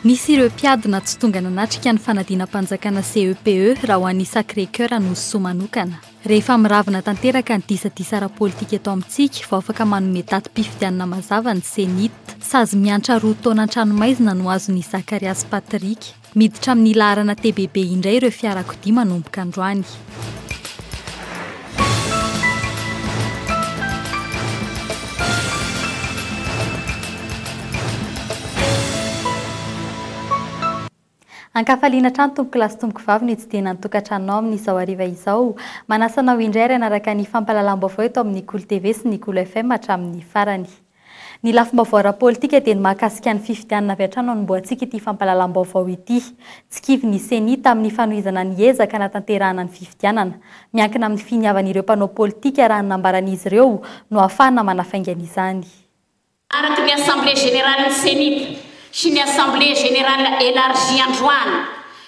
Nisy ireo mpiadina tsy tonga nanatrika ny fanadinam-panjakana CEPE raha ho an'ny Sacré Coeur Anosisoa manokana. Rehefa miravina tanteraka ny disadisa ara-politika eto amintsika vao afaka manome datim-pifidianana mazava ny Cenit. Sazy miantra 2 taona an-tranomaizina no azon'i Zakariasy Patrick. Miditra amin'ny laharana TBB indray ireo fiarakodia manomboka androany. Ankafaliana hatrany tompoko lahy sy tompoko vavy no hitsidihana ny tokantranonao amin'izao hariva izao. Manasa anao indray ary hanaraka ny fampahalalam-baovao eto amin'ny Kolo TV sy ny Kolo FM hatramin'ny farany. Ny lafim-baovao ara-politika dia ny mahakasika ny fifidianana avy hatrany no anombohantsika ity fampahalalam-baovao ity. Tsy kivy ny Ceni tamin'ny fanohizana ny ezaka hanatanterahana ny fifidianana. Miankina amin'ny finiavan'ireo mpanao politika raha ny nambaran'izy ireo no ahafahana manafaingana izany. Araka ny Assemblée Générale-n'ny Cenit sy ny Assemblée Générale Élargie androany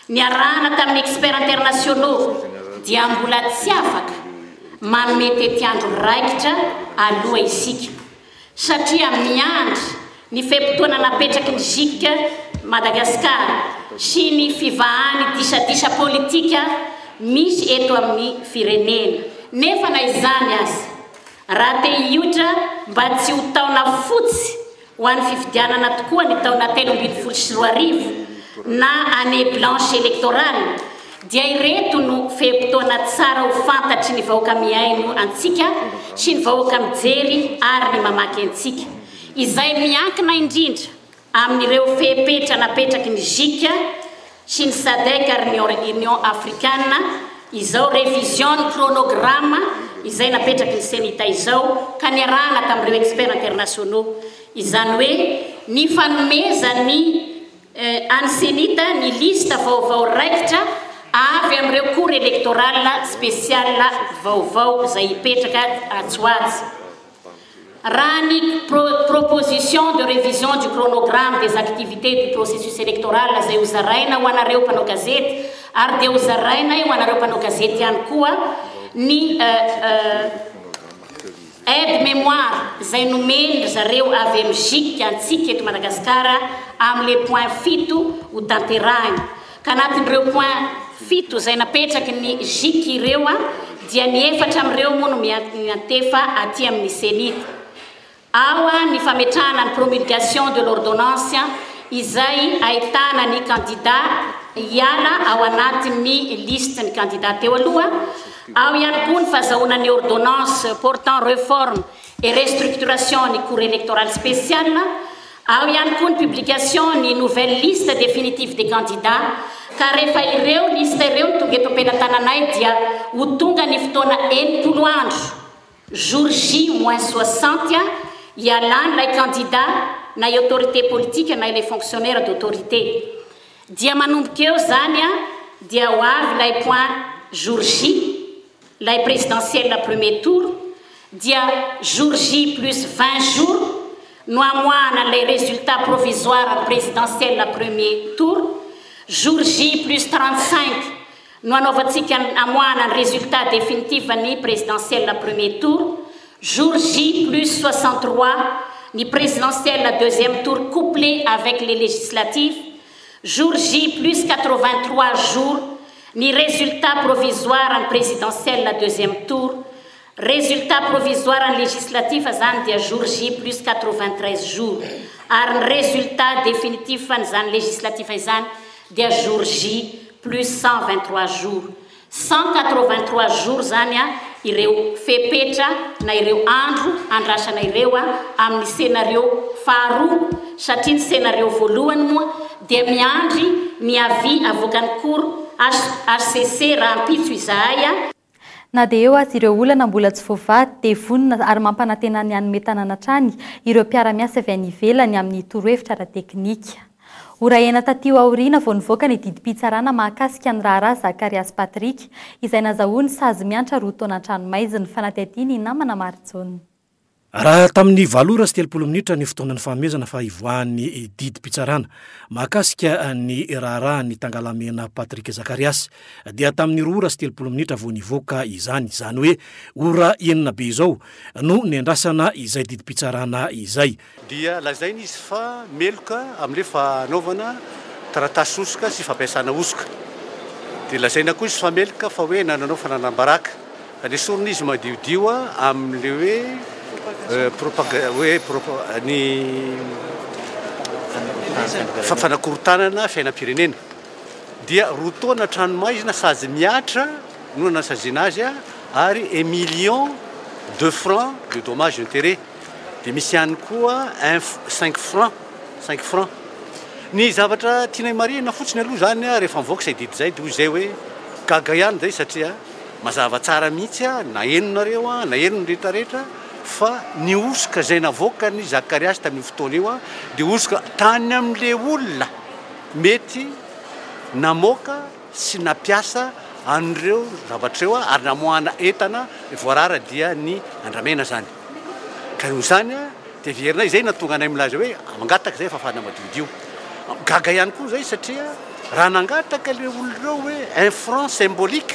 niarahana tamin'ny experts internationaux dia mbola tsy afaka manome tetiandro raikitra aloha isika satria miandry ny fe-potoana napetraky ny gic Madagascar sy ny fivahan'ny disadisa politika misy eto amin'ny firenena. Nefa na izany aza, raha te hioitra mba tsy ho taona fotsy Ho an'ny fifidianana tokoa ny taona 2013 na année blanche électorale dia ireto no fe-potoana tsara ho fantatry ny vahoaka mihaino antsika sy ny vahoaka mijery ary ny mamaky antsika izay miankina indrindra amin'ireo fepetra napetraky ny gic sy ny Sadec ary ny Union Afrikana izao révision ny chronogramme izay napetraky ny Cenita izao ka niarahana tamin'ireo experts internationaux izany hoe ny fanomezan'ny an'ny Cenita ny liste vaovao raikitra avy amin'ireo cour électorale spéciale vaovao izay hipetraka atsy ho atsy. Raha ny proposition de révision du chronogramme des activités du processus électoral izay hozaraina ho anareo mpanao gazety ary dia hozarainay ho anareo mpanao gazety ihany koa ny aide mémoire izay nomen-dry zareo avy amin'ny gic antsika eto Madagasikara amin'ilay point fito ho tanterahina. Ka anatin'ireo point fito izay napetraky ny gic ireo dia ny efatra amin'ireo moa no miantefa aty amin'ny Cenit. Ao ny fametrahana ny promulgation de l'ordonnance izay ahitana ny kandida hiala ao anatin'ny lisitry ny kandida teo aloha. Ao ihany koa ny fahazahoana ny ordonnance portant reforme et restructuration ny cour électorale spéciale. Ao ihany koa ny publication ny nouvelle liste définitive des candidats ka rehefa ireo liste ireo no tonga eto am-pelatananay dia ho tonga ny fotoana 60 andro, jour J moins 60, hialan'ilay candidat na autorité politique na ilay fonctionnaire d'autorité. Dia manomboka eo izany dia ho avy ilay point jour J. Ilay présidentielle premier tour dia jour J plus 20 jours no amoahana ilay résultat provisoire présidentielle premier tour, jour J plus 35 no anaovantsika amoahana ny résultat définitif ny présidentielle premier tour, jour J plus 63 ny présidentielle deuxième tour couplé avec les législatives, jour J plus 83 jours ny résultat provisoire ny présidentielle deuxième tour, résultat provisoire ny législatif zany dia jour J plus 93 jours ary ny résultat définitif an'izany législatif izany dia jour J plus 123 jours. 183 jours zany ireo fepetra na ireo andro andrasana ireo amin'ny scénario faharoa satria ny scénario voalohany moa dia miandry ny avis avoakan'ny cour HCC rahampitso izahay. Na dia eo aza ireo olana mbola tsy voavaha dia vonona ary mampanantena ny hanome tanana hatrany ireo mpiara-miasa avy any ivelany amin'ny torohevitra ara-teknika. Ora enina taty aoriana vao nivoaka ny didim-pitsarana mahakasika ny raharaha Zakariasy Patrick, izay nazahoany sazy miantra 2 taona an-tranomaizina. Fanadihadiana i namana Marijaona. Raha tamin'ny valo ora sy telopolo minitra ny fotoanan'ny fanomezana fa hivoahan'ny didim-pitsarana mahakasika ny raharahan'ny Tangalamena Patrick Zakariasy dia tamin'ny 2 ora sy telopolo minitra vao nivoaka izany, izany hoe ora enina be izao no niandrasana izay didim-pitsarana izay. Dia lazaina izy fa meloka amin'ilay fanaovana taratasy hosoka sy fampiasana hosoka. Dia lazaina koa izy fa meloka fa hoe nananao fananam-baraka. Fa nesorina izy madiodio amin'ilay hoe propaga hoe propa ny fanakorontanana fiainam-pirenena. Dia roa taona an-tranomaizina sazy mihatra no nanasaziana azy ary un million de francs de dommages intérêts. Dia misy ihany koa un cinq francs, cinq francs. Ny zavatra tianay marihina fotsiny aloha izany rehefa mivoaka izay didy izay dia hoy izay hoe gaga ihany izay satria mazava tsara mihitsy na henonareo na henon'ny rehetra rehetra fa ny hosoka izay navoakan'i Zakariasy tamin'io fotoana io dia hosoka tany amin'ilay olona mety namoaka sy nampiasa an'ireo zavatra ireo ary namoahana entana voarara dia ny andramena izany. Ka noho izany dia heverinay, izay nahatonga anay milaza hoe mangataka izay fahafahana madiodio. Gaga ihany koa izay satria raha nangataka ireo olona ireo hoe un franc symbolique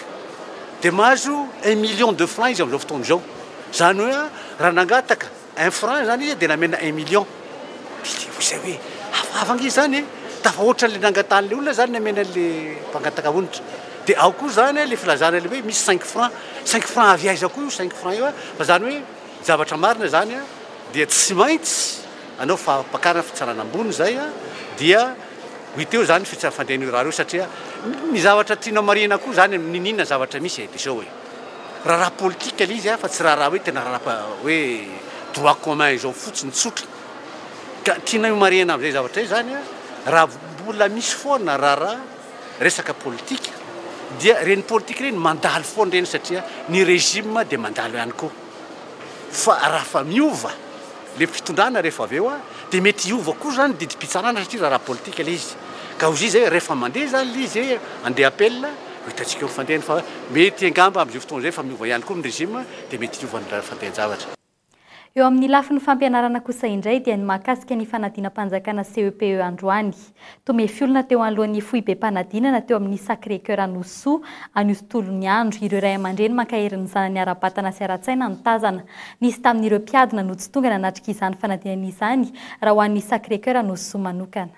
dia mahazo un million de francs izy amin'izao fotoana izao. Izany hoe raha nangataka Un franc zany izy dia namena un million. Dia hoy izay hoe hafahafa ange izany e! Tafahoatra an'ilay nangatahan'ilay olona izany namena an'ilay mpangataka onitra. Dia ao koa izany ilay filazana ilay hoe misy cinq francs. Cinq francs avy aiza koa io cinq francs io? Fa izany hoe zavatra marina izany dia tsy maintsy hanao fampakarana fitsarana ambony izay dia ho hita eo izany ny fandehan'io raharaha io satria ny zavatra tiana marihina koa izany n'inon'inona zavatra misy e dia izao e. Raharaha politika ilay izy fa tsy raharaha hoe tena raharaha hoe droit commun izao fotsiny tsotra. Ka tianay ho marihina amin'izay zavatra izay izany raha mbola misy foana raharaha resaka politika dia ireny politika ireny mandalo foana ireny satria ny régime dia mandalo ihany koa. Fa raha fa miova Le fitondrana rehefa avy eo dia mety hiova koa zany didim-pitsarana satria raharaha politika le izy. Ka hozy izy hoe rehefa mandeha zany le izy hoe andeha appel ho hitantsika eo ny fandehany fa mety angamba amin'izay fotoana izay efa miova ihany koa ny régime dia mety hiova ny fandehan-javatra. Eo amin'ny lafiny fampianarana kosa indray dia ny mahakasika ny fanadinam-panjakana CEPE androany. Tomefy olona teo anoloan'ny foibem-panadinana teo amin'ny Sacré Coeur Anosisoa, anio tontolo ny andro. Ireo ray aman-dreny mankahery ny zanany ara-batana sy ara-tsaina no tazana. Nisy tamin'ireo mpiadina no tsy tonga nanatrika izany fanadinana izany, raha ho an'ny Sacré Coeur Anosisoa manokana.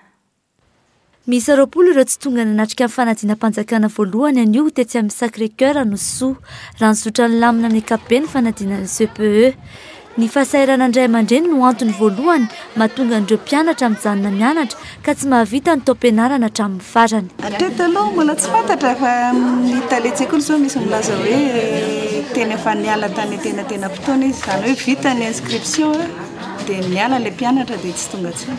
Miisa 20 ireo tsy tonga nanatrika ny fanadinam-panjakana voalohany anio tetsy amin'ny Sacré Coeur Anosisoa, raha nizotra nilamina amin'ny ankapobeny ny fanadinana CEPE. Ny fahasahiranan'ny ray aman-dreny no antony voalohany mahatonga an'ireo mpianatra mijanona mianatra ka tsy mahavita ny taom-pianarana hatramin'ny farany. Hatreto aloha mbola tsy fantatra fa ny talen-tsekoly izao misy milaza hoe tena efa niala tany antenatenam-potoana izy, izany hoe vita ny inscription dia niala ilay mpianatra dia tsy tonga intsony.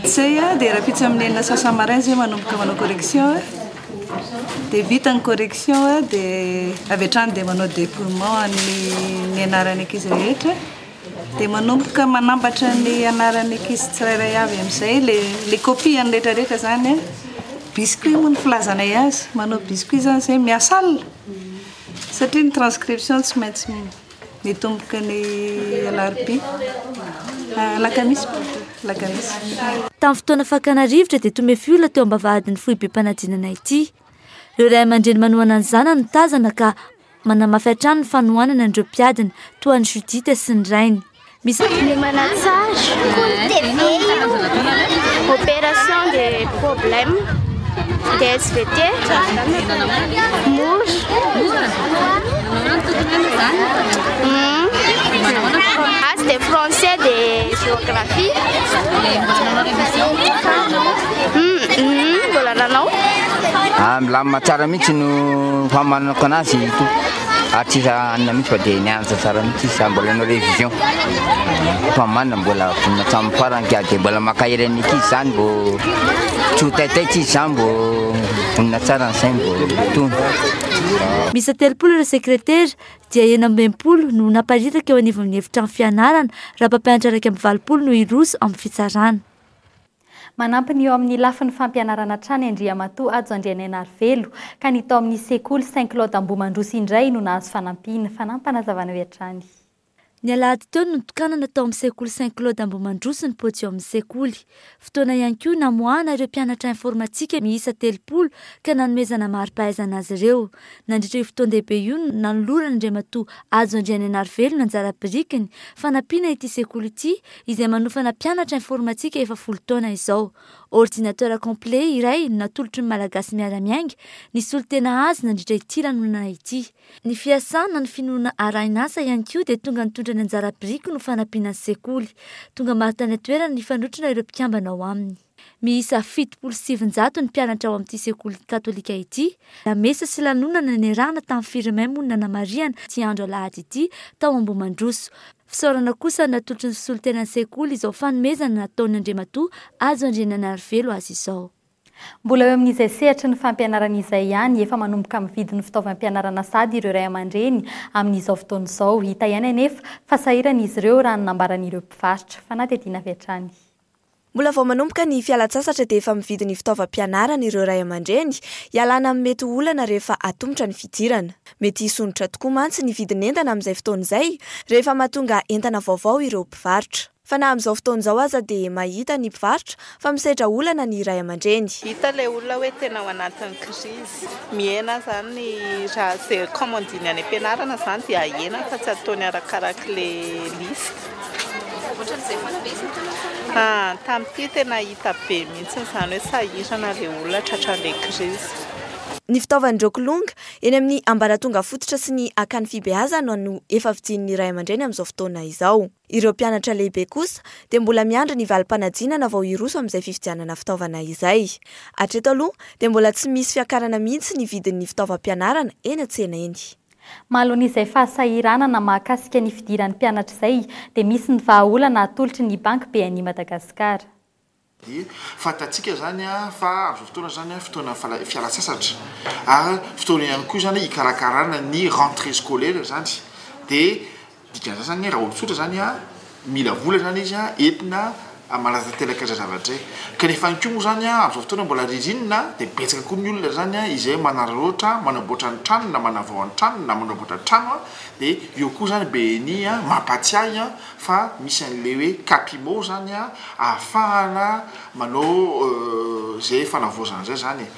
Izay dia rahampitso amin'ny enina sasany maraina izay manomboka manao correction. Dia vita ny correction dia avy hatrany dia manao dépouillement an'ny ny anaran'ny ankizy rehetra. Dia manomboka manambatra ny anaran'ny ankizy tsirairay avy amin'izay, le le copie an'ny rehetra rehetra izany. Biscuit moa ny filazanay azy, manao biscuit izany izay miasa alina satria ny transcription tsy maintsy Mitomboka ny alarobia, alakamisy plutôt, alakamisy. Tamin'ny fotoana fakana rivotra dia tomefy olona teo am-bavahadin'ny foibem-panadinana ity. Ireo ray aman-dreny manohana ny zanany no tazana ka manamafy hatrany ny fanohanana an'ireo mpiadina, toa an'i Judith sy ny rainy. Misy. Ny manatsara. Kolo TV io. Opération des problèmes. Des SVT. Mora. Azy dia français dia géographie. Mbola nanao. Ah, milamina tsara mihitsy no famanako anazy tompoko. Ary tsy hanina mihitsy fa dia nianatra tsara mihitsy izy, mbola nanao révision. Famanina mbola vonona hatramin'ny farany ka dia mbola mankahery an'ny ankizy izany mbo tsy ho taitaitra izy izany mbo vonona tsara ny sainy mbo tony. Miisa 30 ireo sekretera dia 66 no naparitaka eo anivon'ny efitrano fianarana raha mpampianatra 81 no hiroso amin'ny fitsarana. Manampy ny eo amin'ny lafiny fampianarana hatrany Andriamatoa Hajo Andrianainarivelo, ka ny tao amin'ny sekoly Saint Claude Ambohimandroso indray no nahazo fanampiana. Fanampanazavanao hatrany. Ny alahady teo no notokanana tao amin'ny sekoly Saint Claude Ambohimandroso ny podium sekoly. Fotoana ihany koa namoahana ireo mpianatra informatika miisa 30 ka nanomezana mari-pahaizana azy ireo. Nandritra io fotoan-dehibe io no nanoloran'Andriamatoa Hajo Andrianainarivelo ny anjara birikiny fanampiana ity sekoly ity izay manofana mpianatra informatika efa folo taona izao. Ordinateur complet iray no natolotry ny Malagasy Miara-Miainga ny solontena azy nandritra ity lanonana ity. Ny fiasana ny finoana arahin'asa ihany koa dia tonga nitondra ny anjara birikiny ho fanampiana ny sekoly. Tonga maro tany an-toerana nifanotrona ireo mpikambana ao aminy. Miisa 970 ny mpianatra ao amin'ity sekoly katolika ity. Lamesa sy lanonana niarahana tamin'ny Firmin moa no nanamarihana ity andro alahady ity tao Ambohimandroso. Fisaorana kosa natolotry ny solontenan'ny sekoly izao fanomezana nataon'ny Andriamatoa Hajo Andriananarivelo azy izao. Mbola eo amin'izay sehatry ny fampianarana izay ihany, efa manomboka mividy ny fitaovam-pianarana sahady ireo ray aman-dreny amin'izao fotoana izao. Hita ihany anefa fa sahirana izy ireo raha ny nambaran'ireo mpivarotra. Fanadihadiana avy hatrany. Mbola vao manomboka ny fialan-tsasatra dia efa mividy ny fitaovam-pianarana ireo ray aman-dreny, hialana amin'ny mety ho olana rehefa atomotra ny fidirana. Mety hisondrotra tokoa mantsy ny vidin'entana amin'izay fotoana izay rehefa mahatonga entana vaovao ireo mpivarotra. Fa na amin'izao fotoana izao aza dia mahita ny mpivarotra fa misedra olana ny ray aman-dreny. Hita ilay olona hoe tena ao anatin'ny krizy. Mihena izany ny raha izay commandiny any am-pianarana izany dia ahena fa tsy ataony arakarak'ilay liste. Ohatran'izay foana ve isan-taona sa hoe? Ah, tamin'ity tena hita be mihitsy izany hoe sahirana ilay olona tratran'ilay krizy. Ny fitaovan'ireo kilonga eny amin'ny ambaratonga fototra sy ny akany fibeazana no efa vidian'ny ray aman-dreny amin'izao fotoana izao. Ireo mpianatra lehibe kosa dia mbola miandry ny valim-panadinana vao hiroso amin'izay fividianana fitaovana izay. Hatreto aloha dia mbola tsy misy fiakarana mihitsy ny vidin'ny fitaovam-pianarana eny an-tsena eny. Manoloana izay fahasahiranana mahakasika ny fidiran'ny mpianatra izay dia misy ny vahaolana atolotry ny Banky BNI Madagascar. Dia fantatsika izany fa amin'izao fotoana izany fotoana fialan-tsasatra ary fotoana ihany koa izany hikarakarana ny rentrée scolaire izany. Dia dikan'izany izany raha olon-tsotra izany mila vola izany izy entina manatanteraka izay zavatra izay. Kanefa ihany koa moa izany amin'izao fotoana mbola ririnina dia betsaka koa ny olona izany izay manararaotra manamboatra ny tranony na manavao ny tranony na manamboatra trano dia eo koa izany BNI mampatsiahy fa misy an'ilay hoe Capimo izany ahafahana manao izay fanavaozana izay izany e.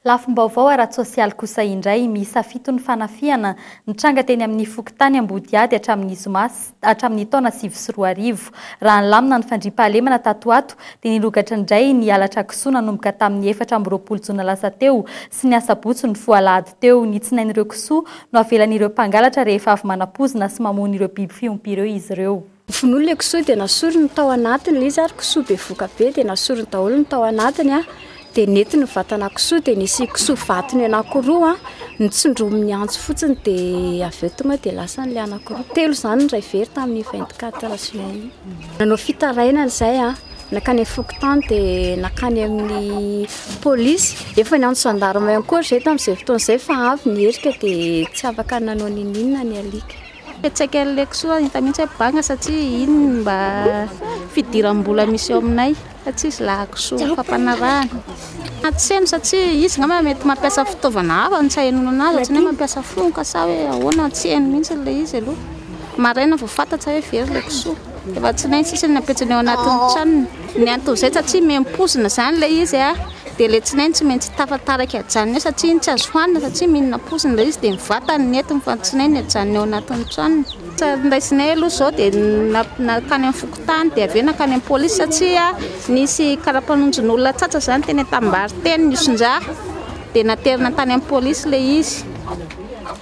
Lafim-baovao ara-tsosialy kosa indray, miisa fito ny fanafihana nitranga teny amin'ny fokontany Ambodihady hatramin'ny zoma hatramin'ny taona 2009. Raha nilamina ny fandriampahalemana tato ho ato dia nirongatra indray ny halatra kisoa nanomboka tamin'ny 24 jona lasa teo sy ny asabotsy nifoha alahady teo. Ny tsinain'ireo kisoa no avelan'ireo mpangalatra rehefa avy manapoizina sy mamono ireo biby fiompy ireo izy ireo. Vonoiny ilay kisoa dia nasoriny ny tao anatiny ilay izy ary kisoa bevoka be dia nasoriny daholo ny tao anatiny a, dia nentiny ny vatana kisoa dia nisy kisoa vatony anankiroa notsindrominy antsy fotsiny dia avy eo tonga dia lasany ilay anankiroa, telo izany ny iray very tamin'ny 24 juin iny. Nanao fitarainana izay a, nankany amin'ny fokontany dia nankany amin'ny polisy, efa niantso gendarme ihany koa ry zareo tamin'izay fotoana izay fa avy ny herika dia tsy afaka nanao n'inon'inona ny alika. Fiantraikan'ilay an'ilay kisoa hita mihitsy hoe banga satria iny no mba fidiram-bola misy eo aminay fa tsisy laha-kisoa fampanarahana. Tsy heno satria izy angamba mety mampiasa fitaovana hafa no tsy ahenoana anazy, ohatran'ny hoe mampiasa fonoka sa hoe ahoana, tsy heno mihitsy ilay izy aloha. Maraina vao fantatra hoe very ilay kisoa. Efa tsy nainy sisa ny napetrany ao anatin'ny tranony. Ny anton'izay satria miha-mipoizina izany ilay izy dia ilay tsinainy tsy maintsy tafataraiky ajanona eo satria iny tsy azo hohanina satria mihinana poizina ilay izy dia ny vatany no entiny fa ny tsinainy ajanona eo anatin'ny tranony. Tsy niraisinay aloha izao dia nankany amin'ny fokontany dia avy eo nankany amin'ny polisy satria nisy karapanondron'olona tratra izany teny an-tanimbary teny nihosin-drà dia naterina tany amin'ny polisy ilay izy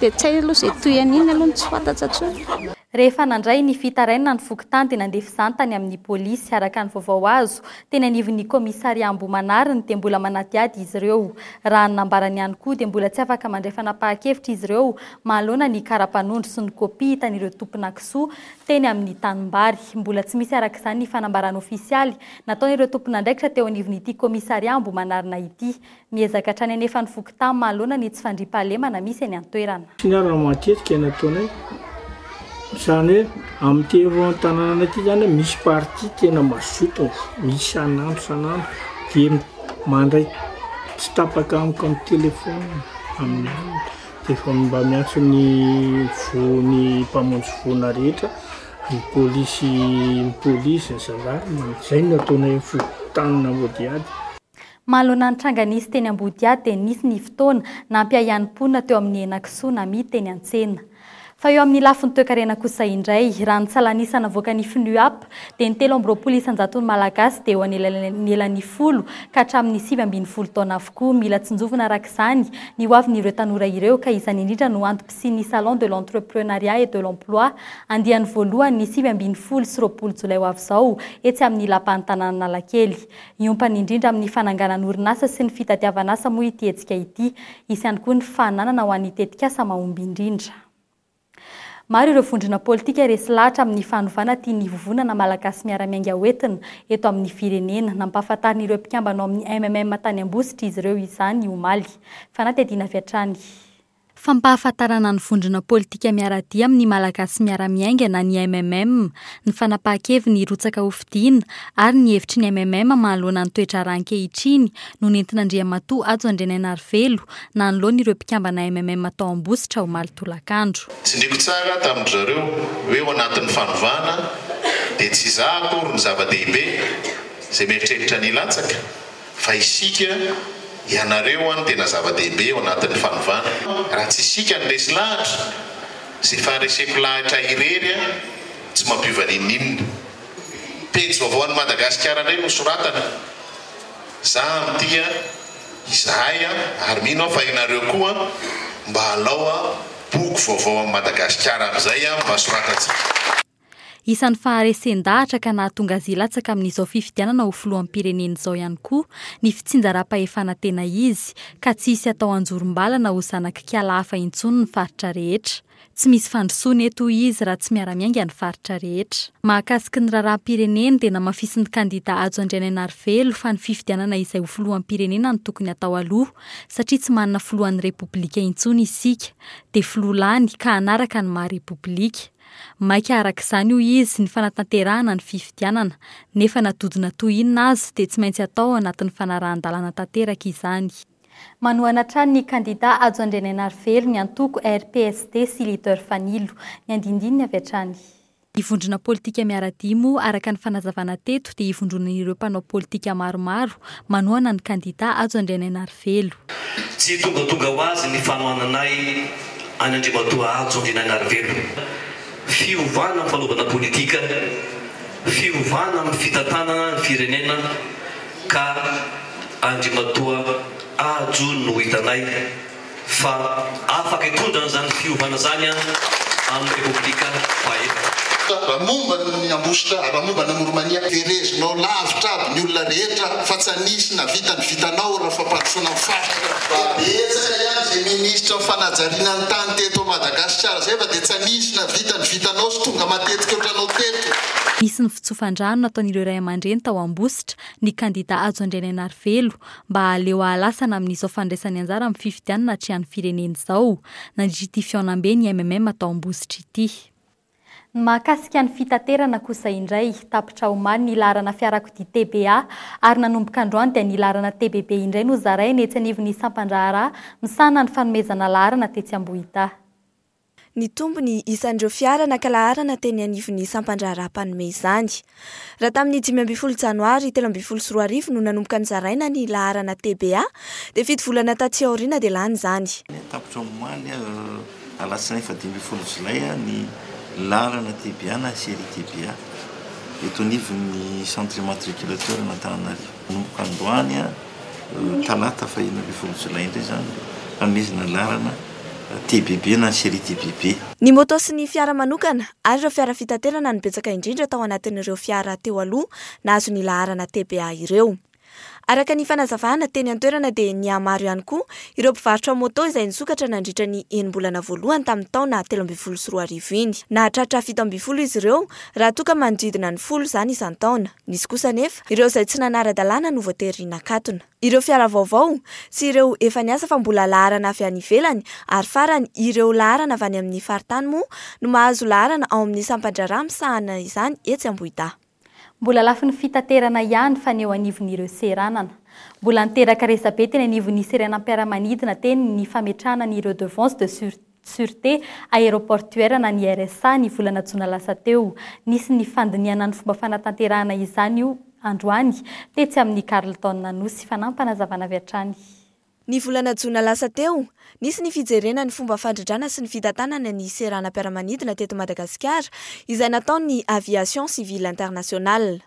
dia tsy hay aloha izay tohin'iny aloha no tsy fantatra intsony. Rehefa nandray ny fitarainana ny fokontany dia nandefa izany tany amin'ny polisy. Araka ny vaovao azo, teny anivon'ny kaomisaria Ambohimanarina dia mbola manadihady izy ireo. Raha ny nambarany ihany koa dia mbola tsy afaka mandray fanapahan-kevitra izy ireo manoloana ny kara-panondro sy ny kopia hitan'ireo tompona kisoa teny amin'ny tanimbary. Mbola tsy misy araka izany ny fanambarana ofisialy nataon'ireo tompon'andraikitra teo anivon'ity kaomisaria Ambohimanarina ity. Miezaka hatrany anefa ny fokontany manoloana ny tsy fandriampahalemana misy eny an-toerana. Tsy ny ary raha matetika ny ataonay, izany hoe amin'ity tanànanay ity izany misy partie tena mazoto isan'andro isan'andro dia mandray tsy tapaka amiko amin'ny téléphone amin'ny alina dia efa mba miantso ny vo- ny mpamonjy voina rehetra, ny polisy ny polisy, ny gendarme, izay no ataonay amin'ny fokontany Ambodihady. Manoloana ny tranga nisy teny Ambodihady dia nisy ny fotoana nampiahiahy ny mponina teo amin'ny henakisoa namidy teny an-tsena. Fa eo amin'ny lafiny toekarena kosa indray, raha ny salanisa navoakan'ny FNUAP dia ny 23 isan-jaton'ny Malagasy dia eo anelanelan'ny folo ka hatramin'ny 19 taona avokoa. Mila tsinjovina araka izany ny hoavin'ireo tanora ireo ka izany indrindra no antom-pisian'ny Salon de l'entrepreneuriat et de l'emploi andiany voalohany ny 19 sy 20 jolay ho avy izao etsy amin'ny Lapan'ny tanàn'Analakely. Hiompana indrindra amin'ny fananganan'orinasa sy ny fitadiavan'asa moa ity hetsika ity. Hisy ihany koa ny fananana ho an'ny tetikasa mahomby indrindra. Maro ireo vondrona politika resy lahatra amin'ny fanovana tian'ny Vovonana Malagasy Miara-Miainga hoentina eto amin'ny firenena. Nampahafantarin'ireo mpikambana ao amin'ny MMM tany Ambositra izy ireo izany omaly. Fanadihadiana avy hatrany. Fampahafantarana ny vondrona politika miara-dia amin'ny Malagasy Miara-Miainga na ny MMM, ny fanapahan-keviny hirotsaka hofidiana ary ny hevitry ny MMM manoloana ny toe-draharaha ankehitriny no nentin'Andriamatoa Hajo Andrianainarivelo nanoloana ireo mpikambana MMM tao Ambositra omaly tolakandro. Tsindriako tsara tamin-dry zareo hoe ao anatin'ny fanovana dia tsy izaho akory no zava-dehibe izay mieritreritra ny hilatsaka Fa isika, ianareo an, tena zava-dehibe ao anatin'ny fanovana. Raha tsy isika no resy lahatra, izay fahareseko lahitra irery an, tsy mampiova n'inon'inona. Pejy vaovao an'i Madagasikara indray no soratana. Za amin'ity an, izahay an, ary mino aho fa ianareo koa an, mba alao an, boky vaovao an'i Madagasikara amin'izay an, mba soratantsika. Isan'ny faharesen-dahatra ka nahatonga azy hilatsaka amin'izao fifidianana ho filoham-pirenena izao ihany koa ny fitsinjaram-pahefana tena izy, ka tsy hisy atao anjorom-bala na ho zanak'ikala hafa intsony ny faritra rehetra. Tsy misy fandrosoana eto, hoy izy, raha tsy miara-miainga ny faritra rehetra. Mahakasiky ny raharaham-pirenena dia namafisin'ny kandida Hajo Andrianainarivelo fa ny fifidianana izay ho filoham-pirenena no tokony hatao aloha satria tsy manana filohan'ny Repoblika intsony isika, dia filoha lany ka hanaraka ny maha Repoblika. Maika araka izany, hoy izy, ny fanatanterahana ny fifidianana, nefa na dodona toy inona aza dia tsy maintsy atao ao anatin'ny fanarahan-dalàna tanteraka izany. Manohana hatrany ny kandida Hajo Andrianainarivelo ny antoko RPSD sy Leader Fanilo. Ny andindininy avy hatrany. Ny vondrona politika miara-dia moa, araka ny fanazavana teto, dia ivondronan'ireo mpanao politika maromaro manohana ny kandida Hajo Andrianainarivelo. Tsy tongatonga ho azy ny fanohananay an' Andriamatoa Hajo Andrianainarivelo. Fiovana amin'ny fanaovana politika, fiovana amin'ny fitantanana ny firenena ka Andriamatoa Hajo no hitanay. fa afaka hitondra an'izany fiovana izany amin'ny Repoblika fahaefatra. Raha momba ny Ambositra, raha momba ny Amoronmania, verezinao lavitra aby ny olona rehetra fa tsa nisy navita ny vitanao raha fampandrosoana ny faritra. Dia betsaka ihany izay minisitra ny fanajariana ny tany teto Madagasikara izay fa dia tsa nisy navita ny vitanao sy tonga matetika ohatranao teto. Nisy ny fitsofan-drano nataon'ireo ray aman-dreny tao Ambositra, ny kandida Hajo Andrianainarivelo, mba hahaleo hahalasana amin'izao fandraisany anjara amin'ny fifidianana atrehan'ny firenena izao, nandritra ity fihaonambe ny MMM tao Ambositra ity. Ny mahakasika ny fitaterana kosa indray, tapitra omaly ny laharana fiarakodia TBA ary nanomboka androany dia ny laharana TBB indray no zaraina etsy anivon'ny sampandraharaha misahana ny fanomezana laharana tetsy Ambohidahy. Nitombo ny isan'ireo fiara naka laharana teny anivon'ny sampan-draharaha mpanome izany. Raha tamin'ny 15 janoary 2013 no nanomboka nozaraina ny laharana TBA dia fito volana taty aoriana dia lany izany. Tapitra omaly alatsinainy faha 15 jolay ny laharana TBA na série TBA eto anivon'ny centre immatriculateur an'Antananarivo. Nanomboka androany talata faha 16 jolay indray izany ny fanomezana laharana TBB na série TBB. Ny moto sy ny fiara manokana ary ireo fiara fitaterana no betsaka indrindra tao anatin'ireo fiara teo aloha nahazo ny laharana TBA ireo. Araka ny fanazavana teny an-toerana dia nihamaro ihany koa ireo mpivarotra moto izay nisokatra nandritra ny enim-bolana voalohany tamin'ny taona 2013 iny. Nahatratra 17 izy ireo raha toa ka manodidina ny folo izany isan-taona. Nisy kosa anefa ireo izay tsy nanara-dalàna no voatery nakatona. Ireo fiara vaovao sy ireo efa niasa fa mbola laharana avy any ivelany ary farany ireo laharana avy any amin'ny faritany moa no mahazo laharana ao amin'ny sampan-draharaha misahana izany etsy Ambohidahy. Mbola lafiny fitaterana ihany fa ny eo anivon'ireo seranana. Mbola niteraka resabe teny anivon'ny seranam-piaramanidina teny ny fametrahana ny redevance de Sûreté Aéroportuaire na ny RSA ny volana jona lasa teo. Nisy ny fandinihana ny fomba fanatanterahana izany io androany tetsy amin'ny Carlton Anosy. Fanampinazavana avy hatrany. Ny volana jona lasa teo, nisy ny fijerena ny fomba fandrindrana sy ny fitantanana ny seranam-piaramanidina teto Madagasikara izay nataon'ny Aviation Civile Internationale.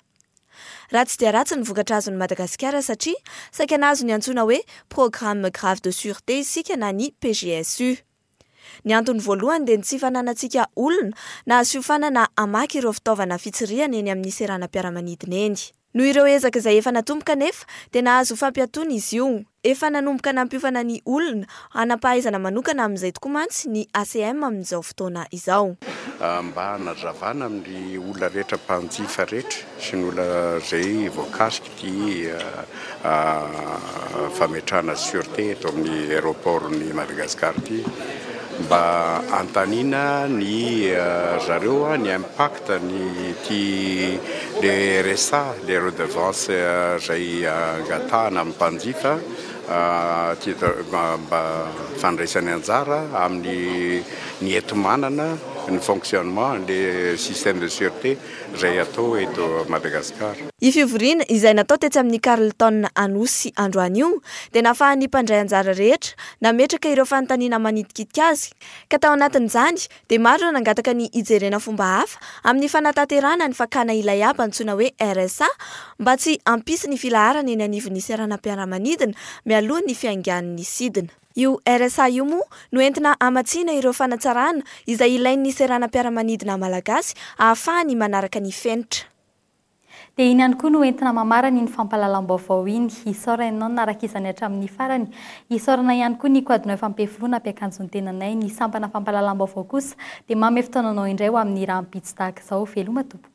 Ratsy dia ratsy ny vokatra azon'i Madagasikara satria saika nahazo ny antsoina hoe Programme Grave de Sûreté isika na ny PGSU. Ny antony voalohany dia ny tsy fananantsika olona nahazo fiofanana hamaky ireo fitaovana fitsirihana eny amin'ny seranam-piaramanidina eny. Noho ireo ezaka izay efa natomboka anefa dia nahazo fampiatoana izy io. Efa nanomboka nampiofana ny olona hanam-pahaizana manokana amin'izay tokoa mantsy ny ACM amin'izao fotoana izao. Mba hanazavana amin'ny olona rehetra mpanjifa rehetra sy ny olona izay voakasik'ity fametrahana sûreté eto amin'ny aéroport-n'i Madagascar ity mba hanontaniana ny zareo ny impact ny ity le RSA, le redevance izay angatahana amin'ny mpanjifa aty mba fandraisany anjara amin'ny ny enti-manana ny fonctionnement le système de sûreté izay atao eto Madagascar. Io fivoriana izay natao tetsy amin'ny Carlton Anosy androany io dia nahafahan'ny mpandray anjara rehetra nametraka ireo fanontaniana manitikitika azy ka tao anatin'izany dia maro ireo nangataka ny hijerena fomba hafa amin'ny fanatanterahana ny fakana ilay haba antsoina hoe RSA mba tsy hampisy ny filaharana eny anivon'ny seranam-piaramanidina mialoha ny fiaingan'ny sidina. Io RSA io moa no entina hamatsiana ireo fanatsarana izay ilain'ny seranam-piaramanidina malagasy ahafahany manaraka ny fenitra. Dia iny ihany koa no entina mamarana iny fampahalalam-baovao iny. Isaorana ianao nanaraka izany hatramin'ny farany. Isaorana ihany koa ny Quad Neuf Ampefiloha nampiakanjo ny tenanay. Ny sampana fampahalalam-baovao kosa dia manome fotoana anao indray ho amin'ny rahampitso tahaka izao. Veloma tompoko.